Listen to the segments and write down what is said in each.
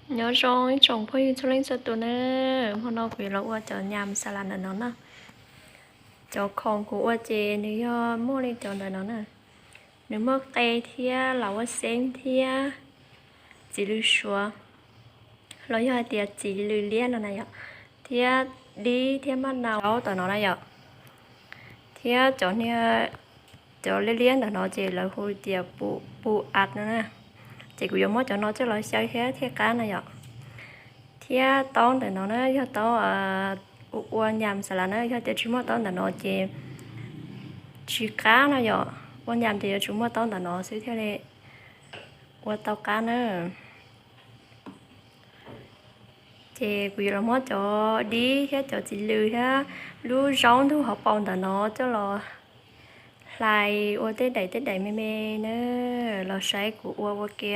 Nyob zoo ib tsoom phooj ywg txhua leej txhua tus na, hmo no kuv yuav los ua cov nyam xas las ntawm no na. Cov khoom kuv ua ces nws yog muaj li cov ntawm no na. Nws muaj qe thiab lauj kaub xeeb thiab txiv lws suav, los yog hais tias txiv lws liab no na yom, thiab dib thiab maj nau tam no na yom. Thiab cov niag, cov liab liab ntawm no ces lawv hu tias pu, pu as no na. Ces kuv yuav muab cov no coj los xyaw thiab thiaj qab na yom. Thiab taub ntawm no na yog taub ua, ua nyam xas las na, yog tias tsis muaj taub ntawm no ces tsis qab no yom. Ua nyam ces yuav tsum muaj taub ntawm no xwb thiaj li ua tau qab na. Ces kuv yuav los muab cov dib thiab cov txiv lws thiab lub zaub ntug hauv paus ntawm no coj los hlais ua tej daim tej daim me me na, los saib kuv ua ua ke.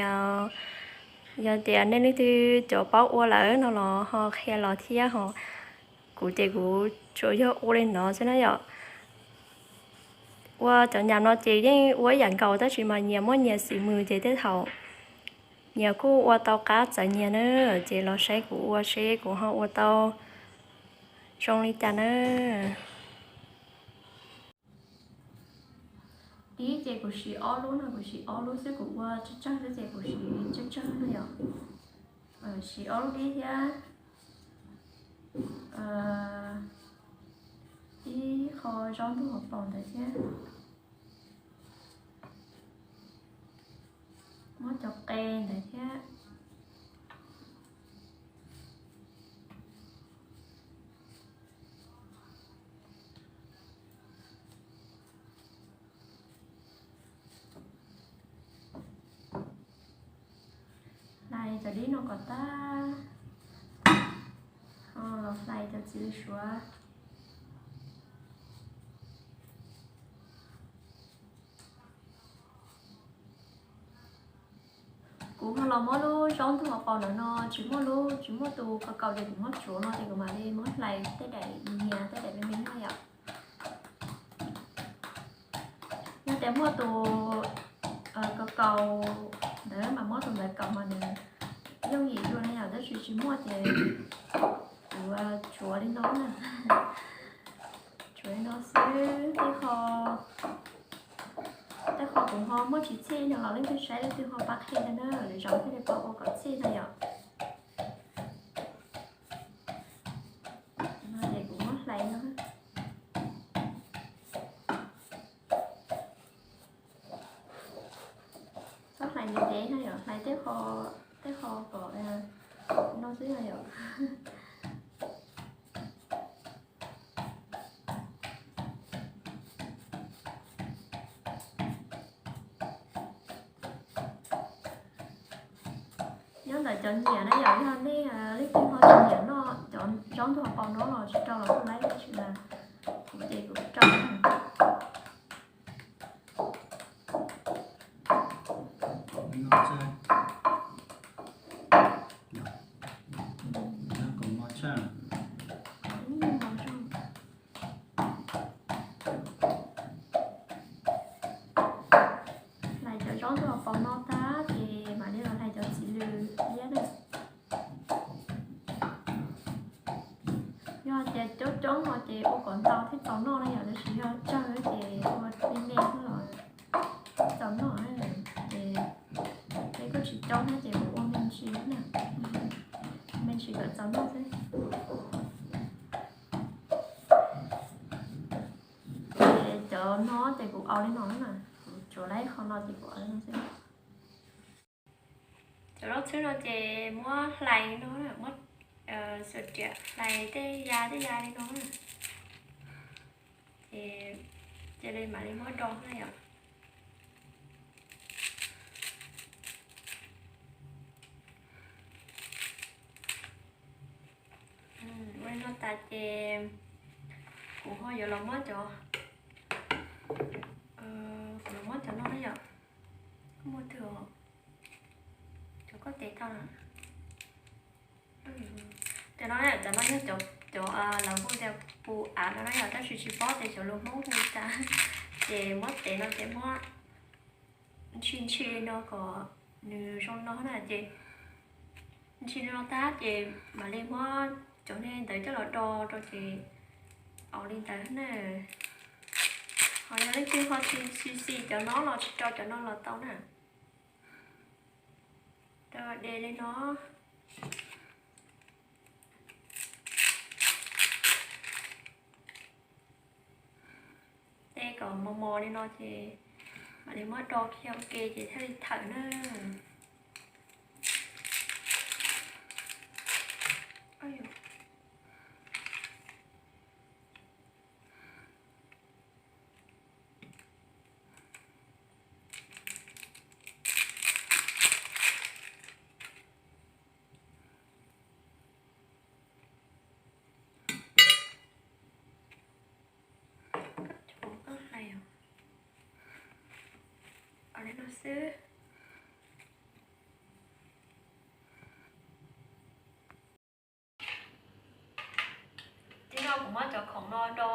Yog tias nej leej twg cov paub ua lawm no los ho qhia los thiab ho. Kuv ces kuv tsuas yog ua li no xwb na yom. Ua cov nyam no ces yeej ua ib yam nkaus tab sis mas nyias muaj nyias xim mws ces tej thaum nyias kuj ua tau qab txawv nyias na. Ces los saib kuv ua seb kuv ho ua tau zoo li cas na. Dib ces kuv siv ob lub no, kuv siv ob lub xwb, kuv ua tsawg tsawg xwb ces kuv siv tsawg tsawg na yom. Siv ob lub dib thiab ib qho zaub ntug hauv paus ntawd thiab. Muab cov qe ntawd thiab. Hlais cov dib no kom tag, ho los hlais cov txiv lws suav. Kuv ho los muab lub zaub ntug hauv paus ntawm no, tsis muaj lub, tsis muaj tus kaus kaus ces kuv muab tsuav no ces kuv mam li muab hlais tej daim nyias tej daim me me na yom. Yog tias muaj tus kaus kaus ntawd mas muab tus ntawd kaus mas nws yooj yim dua na yom, tab sis tsis muaj ces kuv tsuav li no na. Tsuav li no xwb, tej qho, tej qho kuv ho muab tsis txhij no los leej twg saib leej twg ho pab qhia thiab na, lwm zaus thiaj li pab ua kom txhij no yom. No ces kuv muab hlais no. Txhob hlais ntev ntev no yom, hlais tej qho, tej qho kom no xwb no yom. Nyob ntawm cov nyiam na yom, yog nej leej twg ho tsis nyiam noj cov zaub ntug hauv paus no los tsis rau los kuj laib, tab sis mas kuv ces kuv rau. Hlais cov zaub ntug hauv paus no tag ces mam li los hlais cov txiv lws liab na. Yog tias coob coob no ces ua kom ntau thiaj txaus noj na yom, tab sis yog tsawg ces ua me me xwb los txaus noj. Ces peb kuj tsis coob thiab ces kuv ua me ntsis na, me ntsis kom txaus noj xwb. Ces cov no ces kuv au li no na, kuv tsuav lawm qhov no ces kuv au li no xwb. Cov zaub txhwb no ces muab hlais no, muab xuas riam hlais tej ya tej ya li no na. Ces cia li mam li muab do na yom. Ua li no tas ces kuv ho yuav los muab cov, kuv los muab cov no na yom. Koj muab twg os? Cov koj tev tau na. Cov no, cov no yog cov lawv hu tias pu av no na yom, tab sis tsis paub tias cov lus Hmoob hu cas. Ces muab tev no ces muab ntshi ntshi no kom nws zoo no na ces Ntsis li no tag ces mam li muab cov ntawd coj los do rau ces au li ntawd na. Ho yog leej twg ho tsis xis cov no los tsis rau cov no los tau na. Rau de li no. De kom mos mos li no ces mam li muab do kiag ua ke ces thiaj li thawm na. Li no xwb. Tib no kuv muab cov khoom no do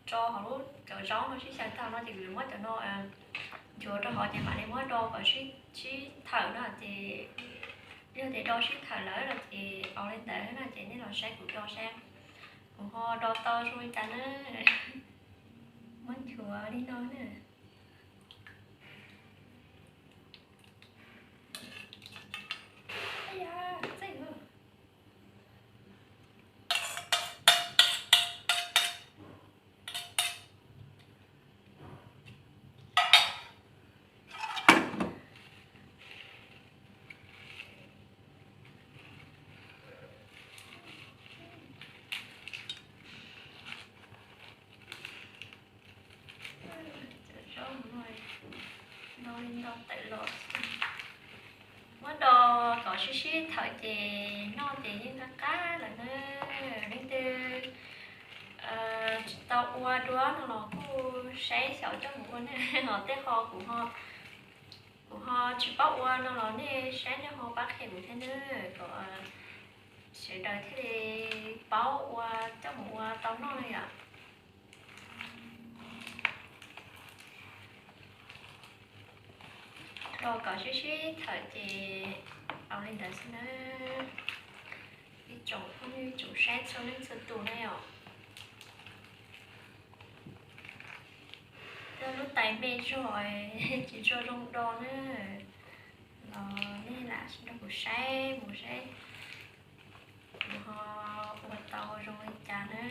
tso hauv lub cov zaub no sib xyaw tag no ces kuv yuav muab cov no nchuav rau hauv ces mam li muab do kom sib thawm no ces yog tias do sib thawm lawm no ces au li ntawd no ces nej los saib kuv do saib kuv ho do tau zoo li cas na. Muab nchuav li no na. Muab do kom sib sib thawm ces noj ces yeej qab qab lawm na. Leej twg tsis tau ua dua no los kuj saib xyaum coj mus ua na. Ho tej qho kuv ho tsis paub ua no los nej saib nej ho pab qhia kuv thiab na, kom sawv daws thiaj li paub ua coj mus ua tau noj na yom. Do kom sib sib thawm ces au li ntawd xwb na. Ib tsoom phooj ywg tsoom saib txhua leej txhua tus na yom. Tej lub tais me zog tsis tshua zoo do na los nej lam sib nrog kuv saib mus saib kuv ho ua tau zoo li cas na.